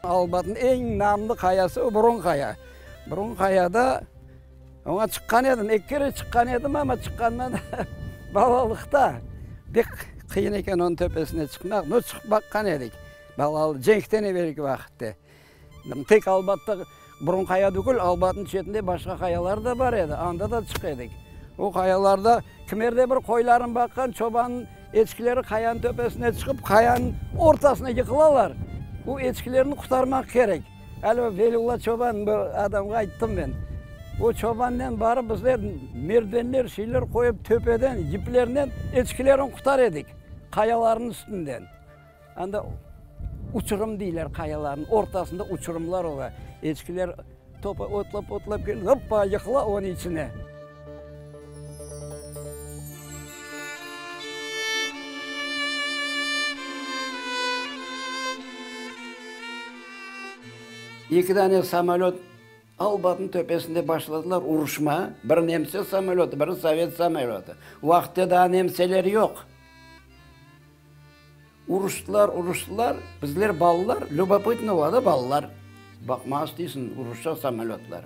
Albatnıñ eñ namlı qayası o Burun qaya. Burun qayada oña çıqqan edim, eki kere çıqqan edim, amma çıqqandan balalıqta pek qıyın eken onıñ töpesine çıqmaq. No, çıqıp baqqan edik, balalı, cenkten evelki vaqıtte. Tek Albatta Burun qaya tügül, Albatnıñ çetinde başqa qayalar da bar edi, anda da çıq edik. O qayalarda kimerde bir qoyların baqqan çoban eçkileri qayanıñ töpesine çıqıp, qayanıñ ortasına yıqılalar. O eçkilerni qurtarmaq kerek. Hali o Veliulla çoban bir adamğa ayttım men. O çobannen barıp bizler merdivenler, şeyler qoyıp töpeden yiplernen eçkilerini qurtar edik qayalarnıñ üstünden. Anda uçurım deyler qayalarnıñ ortasında uçurımlar ola. Eçkiler topa otlap otlap kelip hoppa yıqıla onıñ içine. Eki dane samolöt Albatnıñ töpesinde başladılar uruşma, bir nemse samolötı, biri sovet samolötı. O vaqıtta daa nemseler yoq. Uruştılar, uruştılar, bizler balalar, lübopıtno ola da balalar, baqmağa isteysiñ, uruşa samolötlar.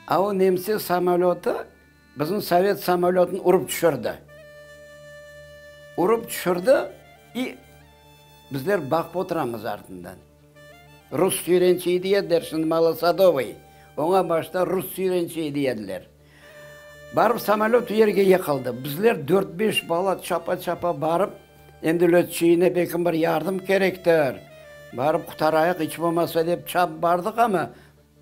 A o nemse samolötı bizim sovet samolötını urıp tüşürdi. Urıp tüşürdi i bizler baqıp oturamız artından. Rus süyrençiyi dey ediler, şimdi Malosadovıy, oña başta rus süyrençiyi dey ediler. Barıp samolöt yerge yıqıldı. Bizler dört-beş bala çapa-çapa barıp, endi lötçiyine belkim bir yardım kerektir, barıp qutarayıq iç bolmasa dep çapıp bardıq amma,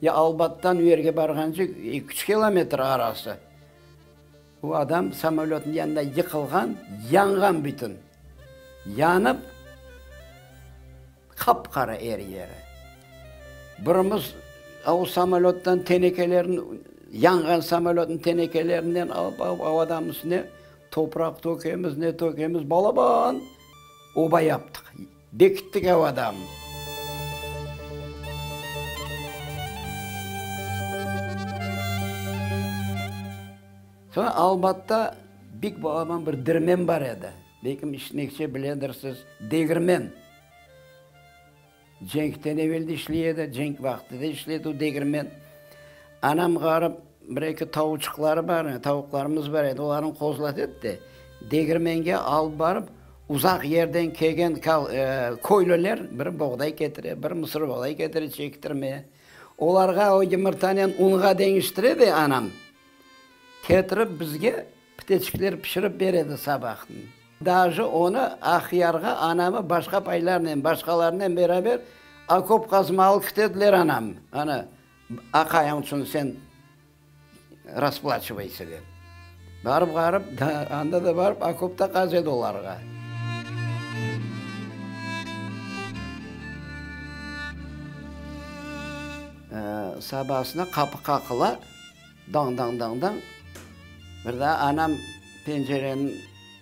ya Albattan u yerge barğance eki-üç kilometr arası. O adam samolötnıñ yanında yıqılğan, yanğan bütün. Yanıp. Qap-qara er yeri. Birimiz o samolöttan tenekelerini, yanğan samolötnıñ tenekelerinden alıp-alıp avadanıñ üstüne topraq tökemiz, ne tökemiz, balaban oba yaptıq, bekittik avadanı. Soñra Albatta bik balaban bir dirmen bar edi. Belkim işitmekçe biledirsiz, degirmen. Cenkten evel de işley edi, cenk vaqtı da işledi o degirmen. Anam ğarip bir-eki tavuçıqları bar edi, tavuqlarımız bar edi, olarnı qozlat edi de, degirmenge alıp barıp, uzaq yerden kelgen köylüler biri boğday ketire, biri mısırboğday ketire çektirmeye. Olarğa o yımırtanen unğa deñiştire de anam, ketirip bizge piteçikler pişirip bere edi sabahın. Daje onı Aqyarğa anamı başqa paylarnen, başqalarnen beraber okop qazmalı kitediler anam. Ana, aqayıñ içün sen rasplaçivaysâ dep. Barıp ğarıp, anda da barıp okop da qaz edi olarğa. Sabasına qapı qaqıla, dañ-dañ-dañ-dañ. Bir daa anam pencereni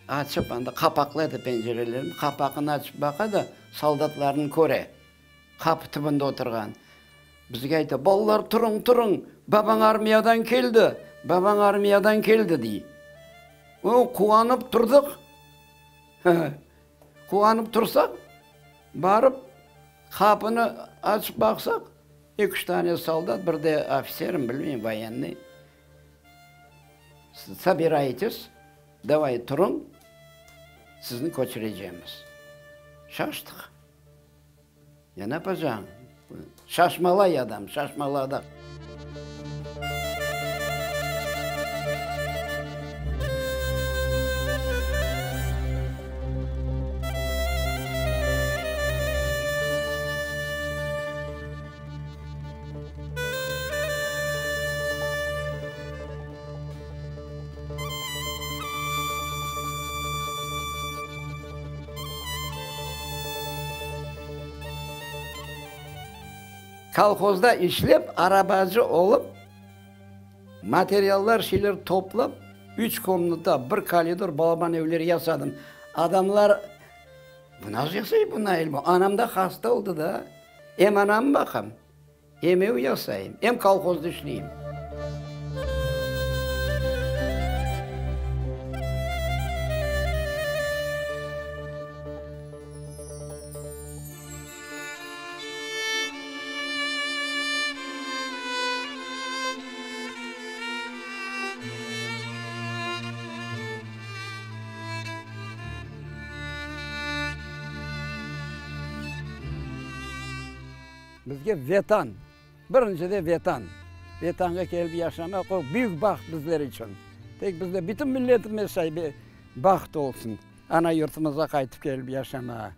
açıp, anda qapaqlı edi pencerelerimiz, qapaqını açıp baqa da, soldatlarnı köre, qapı tübünde oturğan. Bizge ayta, Balalar, turıñ, turıñ, babañ armiyadan keldi, babañ armiyadan keldi, dey. O, quvanıp turdıq. Quvanıp tursaq, barıp qapını açıp baqsaq, eki-üç tane soldat, bir de ofitsermi, bilmeyim, voyennıy. Sobiraytes, davay turıñ, sizni köçürecemiz. Şaştıq. Ya ne yapacağım? Şaşmalay adam, şaşmaladı. Kolhozda işlep, arabacı olıp, materiallar, şeyler toplap, üç komnata, bir koridor, balaban evler yasadım. Adamlar, Bu nasıl yasay bu Nail? Anam da hasta oldı da. Em anamı baqam. Em ev yasayım, em kolhozda işleyim. Bizge Vetan, birincide Vetan. Vetanğa kelip yaşamaq, o büyük baht bizler içün. Tek bizler, bütün milletimiz şay baht olsun, ana yurtumızğa qaytıp kelip yaşamağa.